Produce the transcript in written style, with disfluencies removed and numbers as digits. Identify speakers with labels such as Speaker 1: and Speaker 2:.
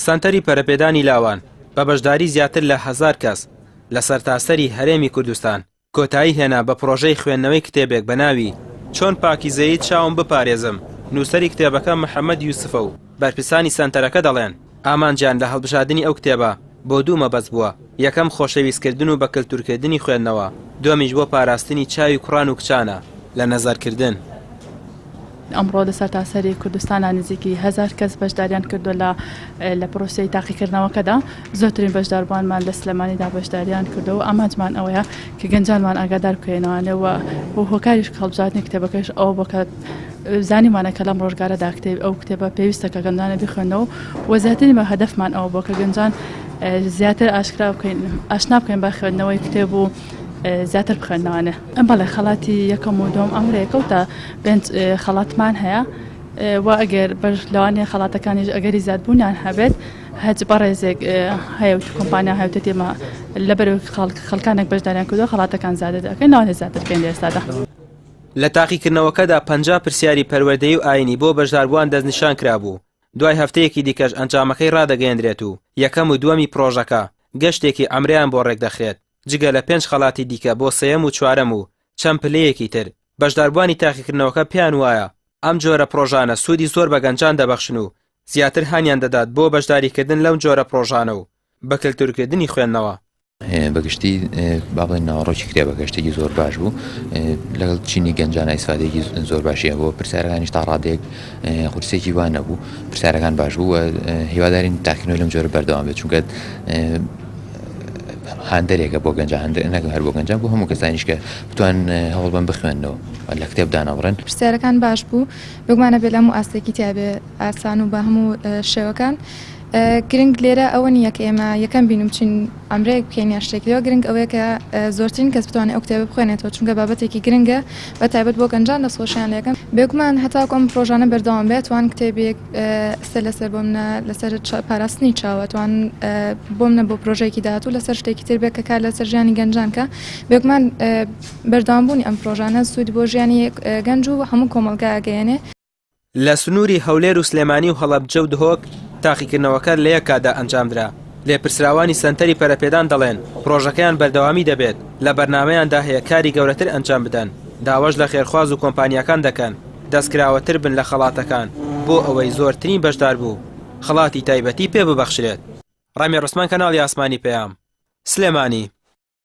Speaker 1: سەنتەری پەرەپێدانی لاوان بە بەشداری زیاتر لە هەزار کەس لە سەرتاسەری هەرێمی کوردستان کۆتایی هێنا بە پڕۆژەی خوێندنەوەی کتێبێک بە ناوی، چۆن پاکیزەیی چاوم بپارێزم، نووسەری کتێبەکە محەمەد یوسفە و بەرپرسانی سەنتەرەکە دەڵێن، ئامانجیان لە هەڵبژاردنی ئەو کتێبە بۆ دوو مەبەست بووە، یەکەم خۆشەویستکردن و بەکەلتورکردنی خوێندنەوە، دووەمیش بۆ پاراستنی چاوی کوڕان و کچانە لە نەزەرکردن.
Speaker 2: ئەمڕۆ لە سەرتاسەری کوردستانا نزیکی هەزار کەس بەشداریان کردووە لە لە پرۆسەی تاقیکردنەوەکەدا، زۆرترین بەشداربووانمان لە سلێمانیدا بەشداریان کردووە و ئامانجمان ئەوەیە کە گەنجانمان ئاگادار بکەینەوانێ و و هۆکاریش هەڵبژاردنی کتێبەکەش ئەوە بووە کە زانیمانە کە لەم ڕۆژگارەدا کتێب ئەو کتێبە پێویستە کە گەنجانە بیخوێنەوە و زیاترین بە هەدەفمان ئەوە بووە کە گەنجان زیاتر ئاشکرا بکەین ئاشنا بکەین بە خوێندنەوەی کتێب و زیاتر بخوێنەوانێ. بەڵێ خەڵاتی یەکەم و دووەم ئەم رێکەوتە پێنج خەڵاتمان هەیە و ئەگەر بەش لەوانەیە خەڵاتەکانیش ئەگەری زیادبوونیان هەبێت هەچ بەڕێزێک هەیە و کۆمپانیا هەیە تێمە لەبەر خەڵکانێک بەشداریان کردووە خەڵاتەکان زیادە دەکەین لەوانەیە زیاتر بکەین لە ئێستادا.
Speaker 1: لە تاقیکردنەوەکەدا 50 پرسیاری پەروەردەیی و ئاینی بۆ بەشداربووان دەستنیشان کرابوو، دوای هەفتەیەکی دیکەش ئەنجامەکەی ڕادەگەیەندرێت و یەکەم و دووەمی پڕۆژەکە گەشتێکی عەمرەیان بۆ ڕێکدەخرێت، جگە لە پێنج خەڵاتی دیکە بۆ سێیەم و چوارەم و چەند پلەیەکی تر، بەشداربووانی تاقیکردنەوەکە پێیان وایە ئەم جۆرە پڕۆژانە سوودی زۆر بە گەنجان دەبەخشن و زیاتر هانیان دەدات بۆ بەشداریکردن لەم جۆرە پڕۆژانە و بە کەلتورکردنی خوێندنەوە.
Speaker 3: بە گشتی با بڵێین ناوەڕۆکی کتێبەکە شتێکی زۆر باش بوو لەگەڵ چینی گەنجان ئیسفادەیەکی زۆر باشی هەبوو پرسیارەکانیش تا ڕادەیەک قورسێکی وا نەبوو پرسیارەکان باش بوو و هیوادارین تاقیکردنەوەی لەم جۆرە بەردەوام بێت چونکە هاندەرێکە بۆ گەنجان هەندێک نەک هەر بۆ گەنجان بۆ هەموو کەسانیش کە بتوان هەوڵ بەن بخوێندنەوە لە کتێب دانابڕێن.
Speaker 4: پرسیارەکان باش بوو بێگومان ئەبێ لە هەموو ئاستێکی تیابێ ئاسان و بە هەموو شێوەکان گرنگ لێرە ئەوە نییە کە ئێمە یەکەم بین و بچین عەمرەیەک بکەین یان شتێکی لەوە گرنگ ئەوەیە کە زۆرترین کەس بتوانێت ئەو کتێبە بخوێنێتەوە چونکە بابەتێکی گرنگە بە تایبەت بۆ گەنجان دەستخۆشیان لێکەم بێگومان هەتاکو ئەم پرۆژانە بەردەوام بێت توان کتێبێک سەر لەسەر بۆ منە لەسەر پاراستنی چاوە توان بۆ منە بۆ پرۆژەیەکی داهاتوو لەسەر شتێکی تر بێت کە کار لەسەر ژیانی گەنجان کە بێگومان بەردەوامبوونی ئەم پرۆژانە سوود بۆ ژیانی گەنج و هەموو کۆمەڵگا ئەگەیەنێ.
Speaker 1: لە سنووری هەولێر و سلێمانی و هەڵەبجە و دهۆک تاقیکردنەوەکە لە یەک کاتدا ئەنجامدرا، لێپرسراوانی سەنتەری پەرەپێدان دەڵێن، پڕۆژەکەیان بەردەوامی دەبێت، لە بەرنامەیاندا هەیە کاری گەورەتر ئەنجام بدەن، داواش لە خێرخواز و کۆمپانیاکان دەکەن دەستکراوەتر بن لە خەڵاتەکان بۆ ئەوەی زۆرترین بەشداربوو خەڵاتی تایبەتی پێ ببەخشرێت. ڕامیار عوسمان کەناڵی ئاسمانی پەیام، سلێمانی.